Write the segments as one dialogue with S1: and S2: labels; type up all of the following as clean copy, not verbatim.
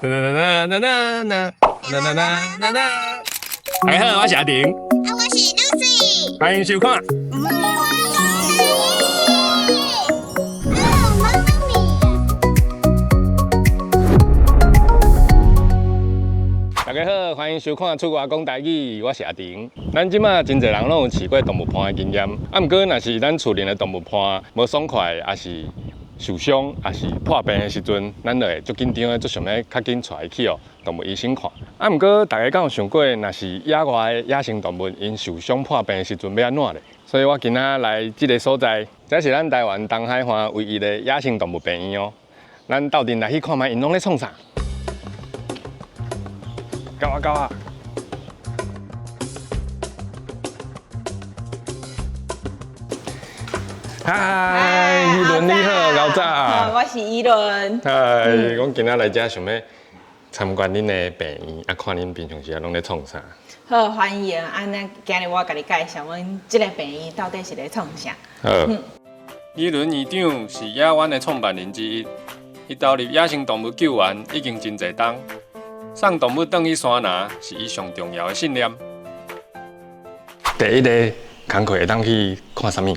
S1: 啦啦啦啦啦啦啦啦啦！大家好，我是阿婷，
S2: 啊，我是 Lucy，
S1: 歡迎收看。大家好，歡迎收看《出外講台語》，我是阿婷。咱這馬真濟人攏有飼過動物伴的經驗，啊，毋過若是咱厝內的動物伴無爽快，抑是受傷，抑是破病的時陣，咱就會足緊張的，足想欲較緊帶伊去予動物醫生看。啊，毋過大家敢有想過，若是野外的野生動物𪜶受傷破病的時陣欲按怎咧？所以我今仔來這个所在，這是咱台灣東海岸唯一的野生動物病院哦。咱鬥陣來去看覓，𪜶攏咧創啥？狗啊狗啊！嗨，依倫你好，𠢕早。
S3: 我是依倫。
S1: 嗨，我今仔來遮想欲參觀恁的病院，啊，看恁平常時啊攏咧創啥。
S3: 好，歡迎。按呢，今日我共你介紹阮這个病院到底是咧創啥。
S1: 好。依倫院長是野灣的創辦人之一，伊投入野生動物救援已經真濟冬。送動物轉去山林是伊上重要的信念。第一个工課會當去看啥物？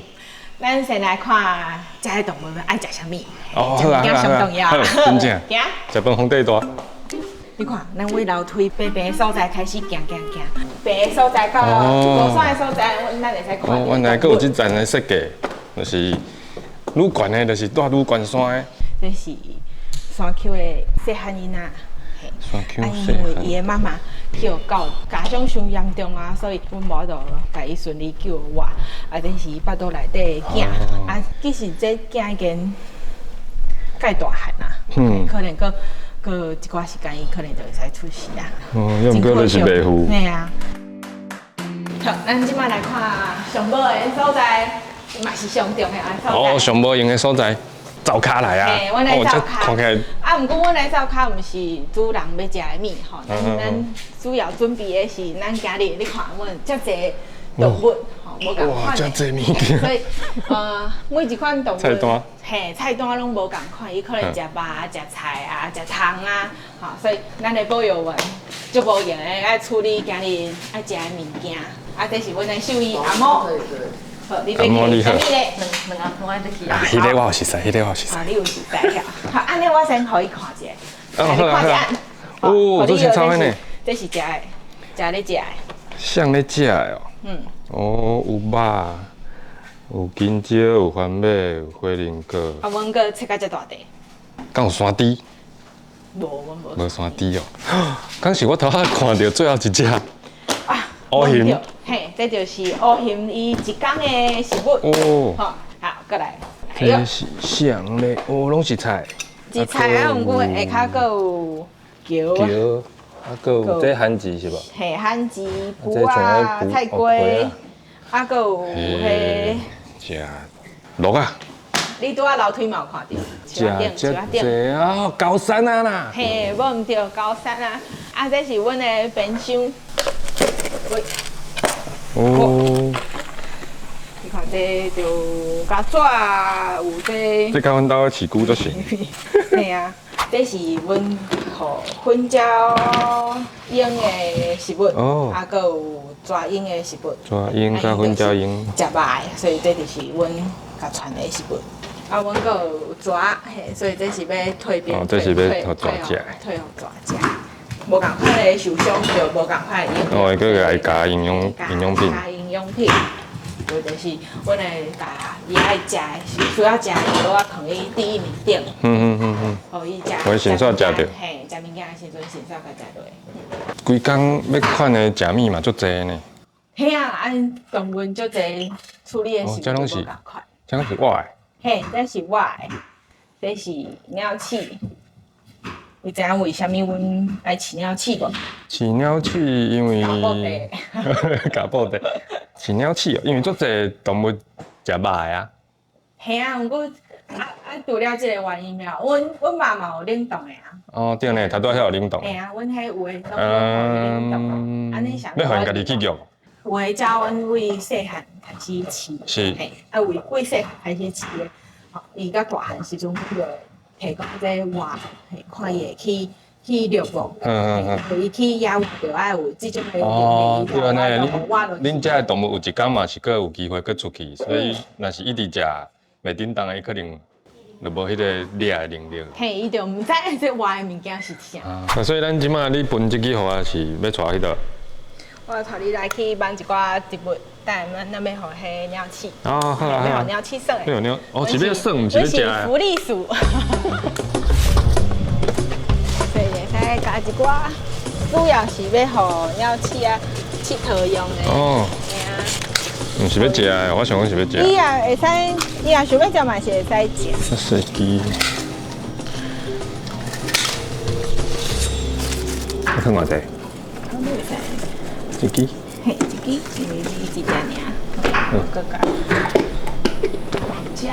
S3: 咱先來看這个動物愛食啥物。
S1: 哦，好啊，好啊，
S3: 上重要。
S1: 好，真正。
S3: 行。
S1: 食飯皇帝大。
S3: 你看，咱對樓梯爬爬的所在開始行行行，爬的所在到高山的所在，咱會使看。
S1: 哦，原來閣有這層的設計，就是愈懸的，就是蹛愈懸山的。
S3: 這是山丘的細漢囡仔。
S1: 山丘
S3: 啊，因為伊的媽媽去予狗咬傷傷嚴重啊，所以阮無法度共伊順利救活。啊，這是伊腹肚內底的囝。啊，其實這囝已經蓋大漢啊，可能閣閣一寡時間，伊可能就會使出世啊。
S1: 哦，猶毋過就是袂赴。
S3: 嘿啊。好，咱這擺來看上無閒的所在，嘛是上重要的所在。
S1: 哦，上無閒的所在。灶跤來啊！
S3: 嘿，阮來灶跤。
S1: 看起來。
S3: 啊，毋過阮來灶跤毋是主人欲食的物吼，咱主要準備的是咱今日你看阮遮濟動物吼，無仝款的。
S1: 哇，遮濟物件。
S3: 所以，每一款動物，
S1: 菜單。
S3: 嘿，菜單攏無仝款，伊可能食肉、食菜啊、食蟲啊，吼，所以咱的保育員足無閒的愛處理今日愛食的物件。啊，這是阮的獸醫阿毛。好，你欲摕啥物咧？
S4: 兩兩盒我欲去
S1: 啊，彼个我有熟似，彼个我有熟似。
S3: 啊，你有熟似遐。好，按呢我先予伊看一下。
S1: 哦，好啊，好啊。哦，這是啥物呢？
S3: 這是食的，食咧食的。
S1: 啥咧食的哦？嗯。哦，有肉，有香蕉，有番麥，有火龍果。
S3: 啊，阮閣切甲遮大塊。
S1: 敢有山豬？
S3: 無，阮無。
S1: 無山豬哦。敢是我頭仔看著最後一隻。烏熊，
S3: 嘿，這就是烏熊伊一工的食物。
S1: 哦，
S3: 好，好，過來。
S1: 這是啥咧？哦，攏是菜。
S3: 是菜啊，毋過下跤閣有蕎。
S1: 蕎，啊，閣有這番薯是無？
S3: 嘿，番薯、菇啊、菜瓜，啊，閣有彼。
S1: 食鹿仔。
S3: 你拄仔樓梯嘛有看著？
S1: 食遮濟啊，高山啊啦。
S3: 嘿，無毋對，高山啊，啊，這是阮的冰箱。
S1: 哦，
S3: 你看這就加紙，有這。
S1: 這佮阮兜的飼龜足像。
S3: 嘿啊，這是阮予粉蕉鷹的食物，啊，閣有蛇鷹的食物。
S1: 蛇鷹佮粉蕉鷹。
S3: 食肉的，所以這就是阮共傳的食物。啊，阮閣有蛇，嘿，所以這是欲退冰。
S1: 哦，這是欲予蛇食的。
S3: 退予蛇食。無仝款的受傷就無仝款的營養。
S1: 哦，會閣來加營養營養品。
S3: 加營養品，無就是阮會共伊愛食的，需要食的藥仔囥佇第一名頂。予伊食。
S1: 予伊先煞食著。
S3: 嘿，食物件的時陣先煞共食落。
S1: 規工欲款的食物嘛足濟呢。
S3: 嘿啊，按動物足濟處理的食物無仝款。
S1: 這攏是我的。
S3: 嘿，這是我的，這是鳥鼠。你知影為啥物阮愛飼鳥鼠無？
S1: 飼鳥鼠因為
S3: 咬布袋，
S1: 咬布袋。飼鳥鼠哦，因為足濟動物食肉的啊。
S3: 嘿啊，毋過啊啊，除了這个原因了，阮阮媽嘛有冷凍的啊。
S1: 哦，對呢，頭拄仔遐有冷凍。
S3: 嘿啊，阮彼有的攏冷凍。按呢啥？
S1: 欲予𪜶家己去攑。
S3: 有的鳥阮對細漢開始飼。
S1: 是。
S3: 嘿，啊對對細漢開始飼的，吼，伊較大漢時陣，就提供這活，看伊會去去掠無，伊去野外就愛有這種的
S1: 哦，對啊，
S3: 呢，
S1: 恁遮的動物有一工嘛是閣有機會閣出去，所以若是一直食袂振動的，伊可能就無彼個掠的能力。
S3: 嘿，伊就毋知這活的物件是啥。
S1: 啊，所以咱這馬你分這支予我是欲帶去佗？
S3: 我帶你來去挽一寡植物，等下咱欲予彼鳥鼠。
S1: 哦，好啊好啊。
S3: 欲予鳥鼠耍的。
S1: 欲予鳥，哦，是欲耍，毋是欲食的。
S3: 福利鼠。所以會使加一寡，主要是欲予鳥鼠仔𨑨迌用的。
S1: 哦。毋是欲食的，我想講是欲食。
S3: 伊也會使，伊若想欲食嘛是會使食。
S1: 細支。你看偌濟？一支。
S3: 嘿，一支，因為伊一隻爾。嗯。閣加。食的。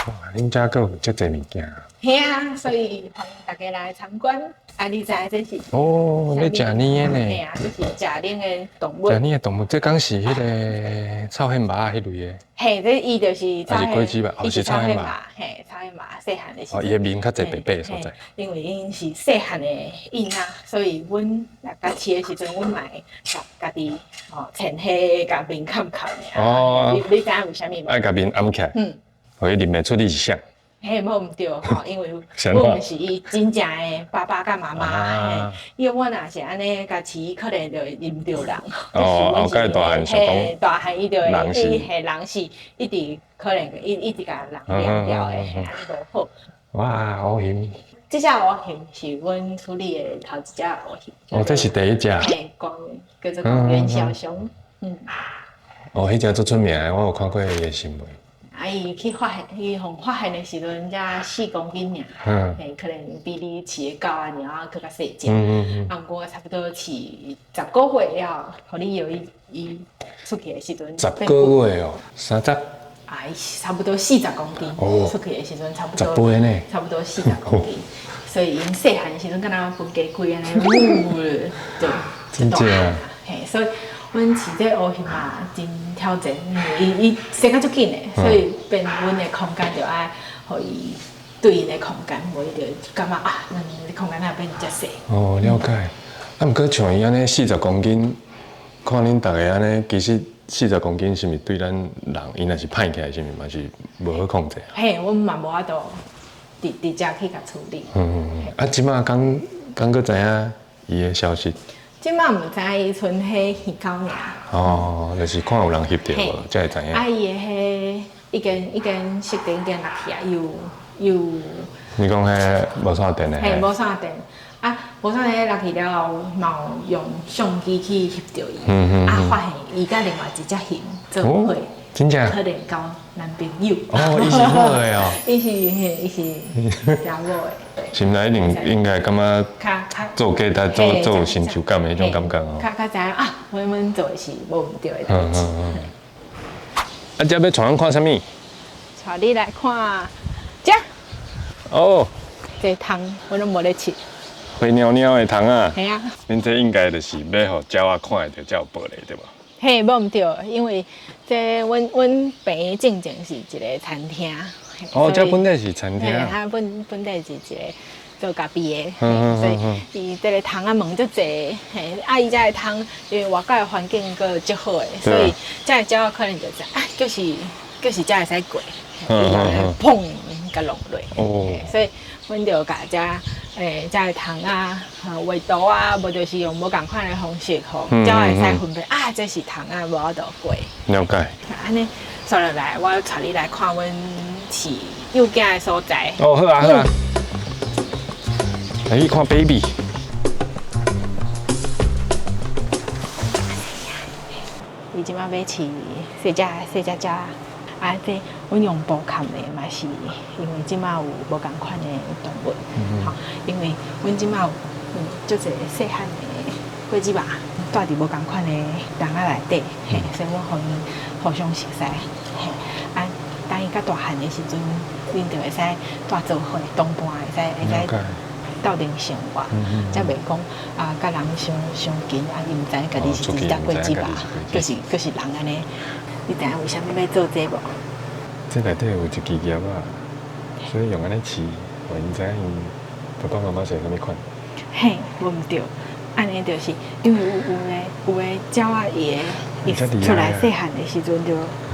S1: 哇，恁遮閣有遮濟物件。
S3: 嘿啊，所以歡迎大家來參觀。啊，你知影這是？
S1: 哦，咧食奶的呢。
S3: 嘿啊，這是食奶的動物。
S1: 食奶的動物，這敢是彼個臭羶猫彼類的？
S3: 嘿，這伊就是
S1: 還是果子吧？哦，是臭羶貓。
S3: 嘿，臭羶貓細漢的時。
S1: 哦，伊的面較濟白白的所在。
S3: 因為𪜶是細漢的囡仔，所以阮來共飼的時陣，阮嘛會共家己哦，穿彼共面冚冚爾。哦。你知影為啥物無？
S1: 愛共面掩起來。嗯。予伊認袂出你是啥。
S3: 嘿，無毋對吼，因為阮毋是伊真正的爸爸佮媽媽，嘿，因為阮若是按呢共飼，可能就會認著人。
S1: 哦，後蓋大漢想講，
S3: 大漢伊就會，伊嘿人是一直可能伊一直共人認掉的，按呢無好。
S1: 哇，烏熊！
S3: 這隻烏熊是阮處理的頭一隻烏熊。
S1: 哦，這是第一隻。
S3: 嘿，公叫做公園梟熊。嗯。
S1: 哦，彼隻足出名的，我有看過伊的新聞。
S3: 啊！伊去發現，伊予發現的時陣才4公斤爾，嘿，可能比你飼的狗仔爾仔閣較細隻。啊，毋過差不多飼10個月了，予你搖伊伊出去的時陣。
S1: 十個月哦，30。
S3: 啊，伊差不多40公斤。出去的時陣差不多。
S1: 十倍呢？
S3: 差不多40公斤，所以𪜶細漢的時陣，敢若分雞胿按呢，嗚，就
S1: 真正。
S3: 嘿，所以。阮飼這烏熊嘛，真挑戰，因為伊伊生甲足緊的，所以變阮的空間就愛予伊對𪜶的空間，無伊就感覺啊，咱的空間哪會變遮細。
S1: 哦，了解。啊，毋過像伊按呢40公斤，看恁逐个按呢，其實40公斤是毋是對咱人，伊若是歹起來，是毋是嘛是無好控制啊？
S3: 嘿，阮嘛無法度佇佇遮去共處理。
S1: 啊，這馬敢敢閣知影伊的消息？
S3: 這馬毋知伊賰彼耳狗爾。
S1: 哦，就是看有人翕著無，才會知影。
S3: 啊，伊的彼已經已經設定已經落去啊，又又。
S1: 你講彼無線電的？
S3: 嘿，無線電。啊，無線電落去了後，嘛有用相機去翕著伊。啊，發現伊佮另外一隻熊做伙。
S1: 真正？
S3: 可能交男朋友。
S1: 哦，伊是好的哦。
S3: 伊是嘿，伊是查某的。
S1: 心內一定應該感覺做價值、做做有成就感的彼種感覺哦。
S3: 較較知影啊，阮做的是無毋對的代誌。
S1: 啊，這欲帶阮看啥物？
S3: 帶你來看這。
S1: 哦。
S3: 這蜂阮攏無咧飼。
S1: 灰蔫蔫的蜂仔。
S3: 嘿啊。
S1: 恁這應該就是欲予鳥仔看會著才有報咧，對無？
S3: 嘿，無毋對，因為這阮阮病進前是一個餐廳。
S1: 哦，這本底是餐廳。
S3: 嘿，它本本底是一個做咖啡的，所以伊這個蜂仔問足濟，嘿，啊，伊遮的蜂因為外口的環境閣足好的，所以遮的鳥仔可能就知啊，就是就是遮會使過，伊就砰共弄落。哦。所以阮就共遮遮的蜂仔畫圖啊，無就是用無仝款的方式，予鳥仔會使分辨啊，這是蜂仔，無法度過。
S1: 了解。
S3: 按呢，煞落來，我帶你來看阮飼幼囝的所在。
S1: 哦，好啊，好啊。來去看 baby。
S3: 伊這馬欲飼細隻細隻鳥。啊，這阮用布崁的嘛是，因為這馬有無仝款的動物，吼，因為阮這馬有足濟細漢的果子肉，蹛佇無仝款的籠仔內底，嘿，所以阮予𪜶互相熟似，嘿，啊，等伊較大漢的時陣，恁就會使蹛做伙，同伴會使會使鬥陣生活，才袂講啊，佮人傷傷近，啊，伊毋知影家己是一隻果子肉，閣是閣是人按呢。你知影為啥物欲做這無？
S1: 這內底有一支葉仔，所以用按呢飼，予𪜶知影𪜶爸爸媽媽是啥物款。
S3: 嘿，無毋對，按呢就是因為有的鳥仔伊會伊出來細漢的時陣，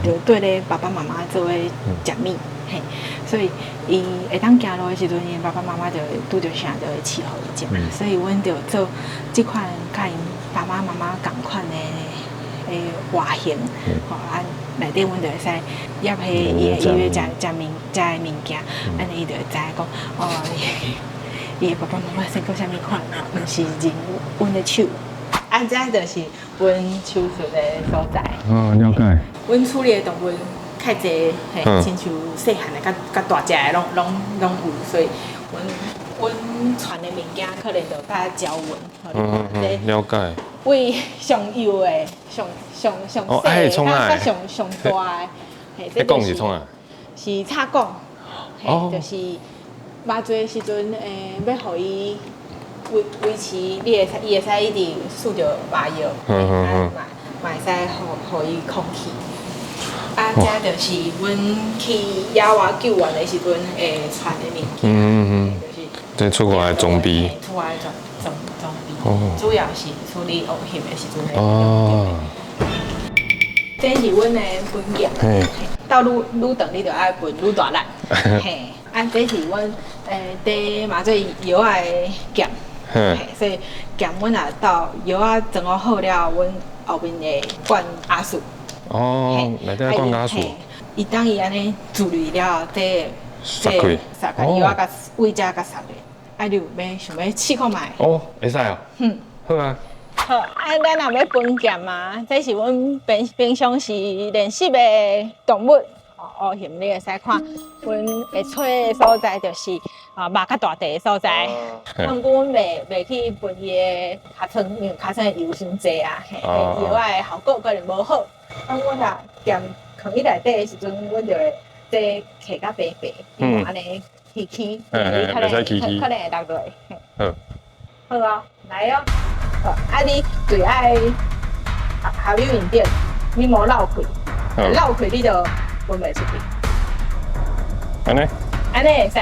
S3: 就綴咧爸爸媽媽做伙食物，嘿，所以伊會當行路的時陣，伊爸爸媽媽就會拄著啥就會飼予伊食，所以阮就做這款佮𪜶爸爸媽媽仝款的的外形，吼啊內底阮就會使醃彼伊伊欲食食物食的物件，按呢伊就會知影講哦，伊的爸爸媽媽生過啥物款，毋是認阮的手。啊，這就是阮手術的所在。
S1: 哦，了解。
S3: 阮處理的動物較濟，嘿，親像細漢的、較大隻的，攏有，所以阮傳的物件可能就較焦穩。
S1: 了解。
S3: 為上幼的、上上上細的、較上上大的，嘿，
S1: 這管是創啥？
S3: 是插管，嘿，就是麻醉的時陣，欲予伊維持，你會使，伊會使一直輸著麻藥，啊嘛嘛會使予伊空氣。啊，這就是阮去野外救援的時陣會穿的物件。就是
S1: 這出外的裝備。
S3: 出外的裝備，主要是處理烏翕的時陣。
S1: 哦。
S3: 這是阮的噴劍。到愈愈長，你就愛噴愈大力。嘿，啊，這是阮佇麻醉藥仔的劍。嘿，所以劍阮若到藥仔裝好了，阮後面會灌阿素。
S1: 哦，內底灌阿素。
S3: 伊當伊按呢注入了，這
S1: 塞開，
S3: 塞開藥仔佮位遮佮塞咧。啊，你有欲想欲試看覓？
S1: 哦，會使哦。
S3: 嗯，
S1: 好啊。
S3: 好，啊，咱若欲分劍啊，這是阮平常時練習的動物。哦，翕你會使看，阮會揣的所在就是啊，肉較大塊的所在。啊，毋過阮袂去分伊的尻川，因為尻川的油傷濟啊，嘿，藥仔的效果可能無好。啊，阮若劍囥佇內底的時陣，阮就會這揢較平平，按呢起起，可能可能會落落。
S1: 好，
S3: 好哦，來哦。啊，你最愛合有用點，你無漏氣，漏氣你就分袂出去。
S1: 按呢？
S3: 按呢會使。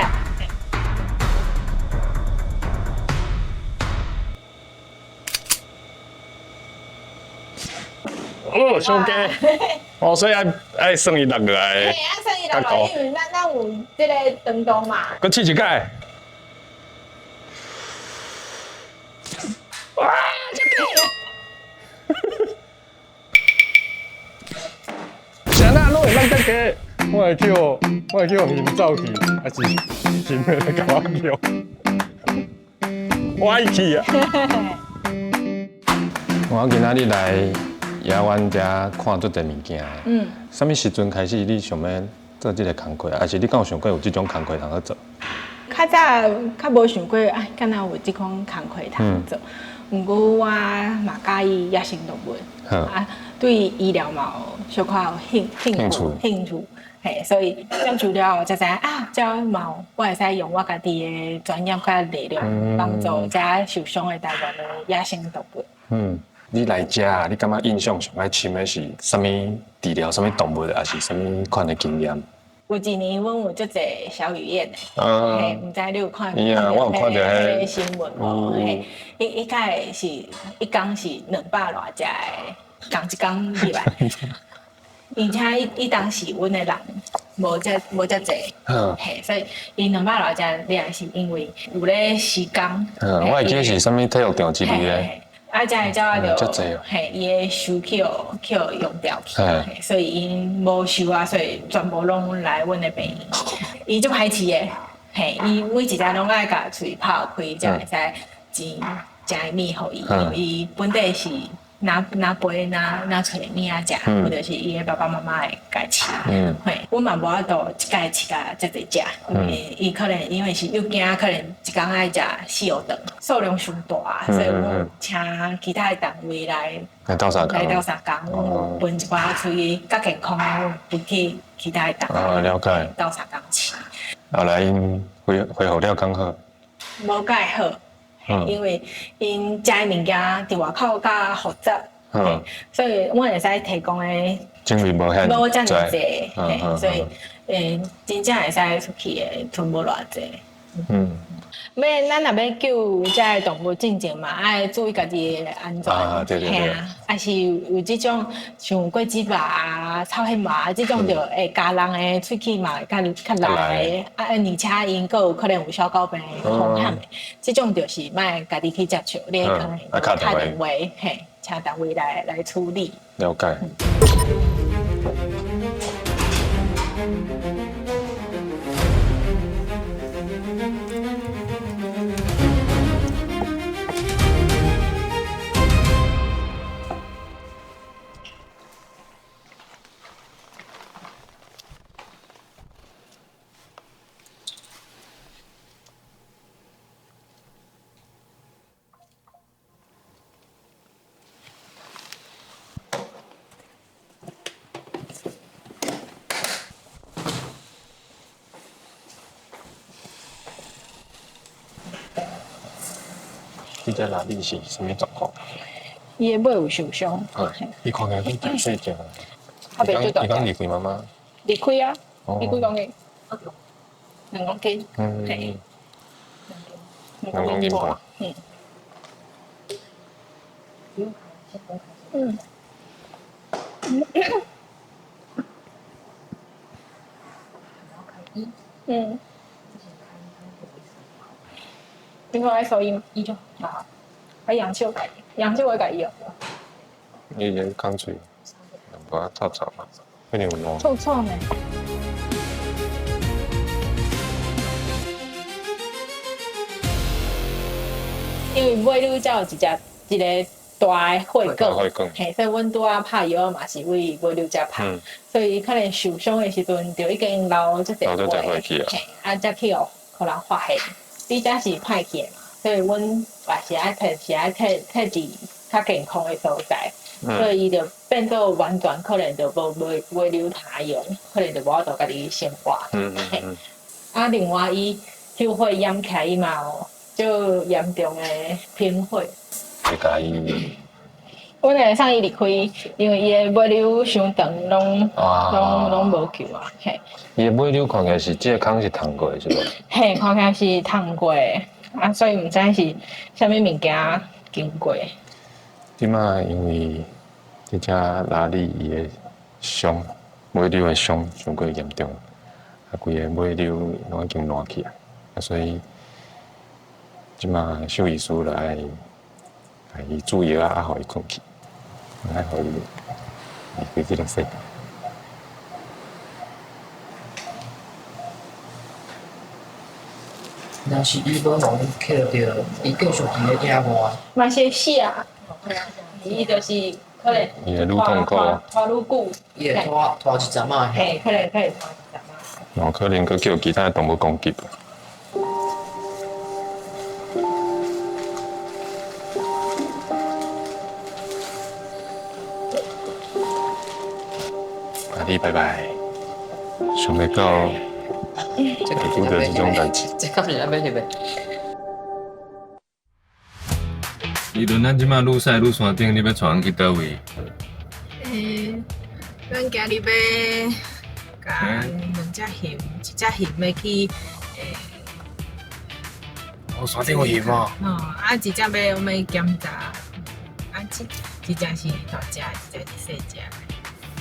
S1: 哦，傷低。哦，所以愛算伊落落來。
S3: 嘿，愛算伊落來，因為咱有這个長度嘛。
S1: 閣試一擺。哇！這低！啥那攏會落遮低？我會去予熊走去，還是熊會來共我叫？我愛去啊！我今仔日來野灣遮看足濟物件。嗯。啥物時陣開始你想欲做這个工課？還是你敢有想過有這種工課通好做？
S3: 較早較無想過，啊，敢若有這款工課通做。毋過我嘛佮意野生動物，啊，對醫療嘛有小可有興趣，嘿，所以接觸了後才知影啊，這嘛有我會使用我家己的專業佮力量幫助遮受傷的台灣的野生動物。
S1: 嗯，你來遮，你感覺印象上愛深的是啥物治療啥物動物，抑是啥物款的經驗？
S3: 有一年，阮有足濟小雨燕的，嘿，毋知你有看
S1: 我有看著彼
S3: 个新聞無？嘿，伊蓋是一工是200偌隻的，仝一工入來，而且伊當時阮的人無遮濟，嘿，所以伊200偌隻，掠是因為有咧施工。
S1: 嗯，我會記得是啥物體育場之類的。
S3: 啊，遮的鳥仔就，嘿，伊的樹去予用掉去，所以𪜶無樹啊，所以全部攏來阮的病院。伊足歹飼的，嘿，伊每一隻攏愛共喙拍開，才會使煎食的物予伊。因為伊本底是哪哪飛哪哪揣物仔食，或者是伊的爸爸媽媽會共飼。嘿，阮嘛無法度一擺飼甲遮濟隻，因為伊可能因為是幼囝，可能一工愛食四五頓，數量傷大，所以阮請其他的單位來
S1: 來鬥相共，
S3: 來鬥相共，阮有分一寡出去較健康的，阮分去其他的單位。
S1: 哦，了解。
S3: 鬥相共飼。
S1: 後來𪜶恢復了較好？
S3: 無蓋好。因為𪜶食的物件佇外口較複雜，所以阮會使提供的
S1: 種類無遐
S3: 無遮爾濟，所以真正會使出去的，賰無偌濟。欲咱若欲救遮的動物進前嘛，愛注意家己的安全。
S1: 啊對對對
S3: 嘿啊，抑是有這種像果子肉啊、臭羶肉這種，就會咬人的喙齒嘛會較較利的。啊，而且𪜶閣有可能有小狗病的風險的，這種就是莫家己去接觸，你可能
S1: 啊敲
S3: 敲
S1: 電話
S3: 電話，嘿，請單位來處理。
S1: 了解。這隻拉力是啥物狀況？
S3: 伊的尾有受傷。
S1: 伊看起來比較細隻。
S3: 啊袂做
S1: 伊講離開媽媽。
S3: 離開啊！
S1: 哦
S3: 伊幾公斤？2公斤。嘿。
S1: 2公斤半。
S3: 你看愛收伊伊就啊，啊揚手共伊，揚手會共伊哦。
S1: 伊會囥喙，淡薄仔臭臭嘛，可能有滷。
S3: 臭臭呢。因為尾溜才有一隻一个大的血管，嘿，所以阮拄仔拍藥嘛是為尾溜遮拍，所以可能受傷的時陣就已經流這濟血，嘿，啊，才去予予人發現。你這是歹去的嘛，所以阮嘛是愛摕，是愛摕摕佇較健康的所在，所以伊就變做完全可能就無袂留他用，可能就無法度家己生活。嘿，啊，另外伊休血淹起來，伊嘛有足嚴重的貧血。
S1: 會共伊。
S3: 阮會送伊離開，因為伊的尾溜傷長，攏攏攏無救啊！嘿。
S1: 伊的尾溜看起來是這個空是燙過的，是無？
S3: 嘿，看起來是燙過的，啊，所以毋知是啥物物件經過。
S1: 這馬因為這隻拉力伊的傷，尾溜的傷傷過嚴重，啊，規个尾溜攏已經爛去啊，啊，所以這馬獸醫師來共伊注藥啊，啊，予伊睏去。來，予伊離開這个世界。
S4: 若是伊無予𪜶捡著，伊繼續佇咧野外。
S3: 嘛是會死啊！伊就是可能
S1: 伊會愈痛苦，
S3: 拖愈久。
S4: 伊會拖拖一陣仔。
S3: 嘿，可能可會拖一陣仔。
S1: 有可能閣叫其他動物攻擊。阿你拜拜，想袂到會拄著這種代誌。
S4: 這敢是咱欲翕的？
S1: 伊陣咱這馬愈駛愈山頂，你欲帶阮去佗位？
S3: 阮今日欲共兩隻熊，一隻熊欲去。
S1: 哦，山頂有熊哦。
S3: 哦，啊，一隻欲阮欲檢查，啊，一隻是大隻，一隻是細隻。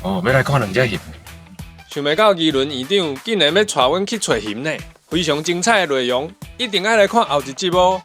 S1: 哦，欲來看兩隻熊。想袂到宜倫院長竟然欲帶阮去揣熊呢，非常精彩的內容，一定愛來看後一集哦。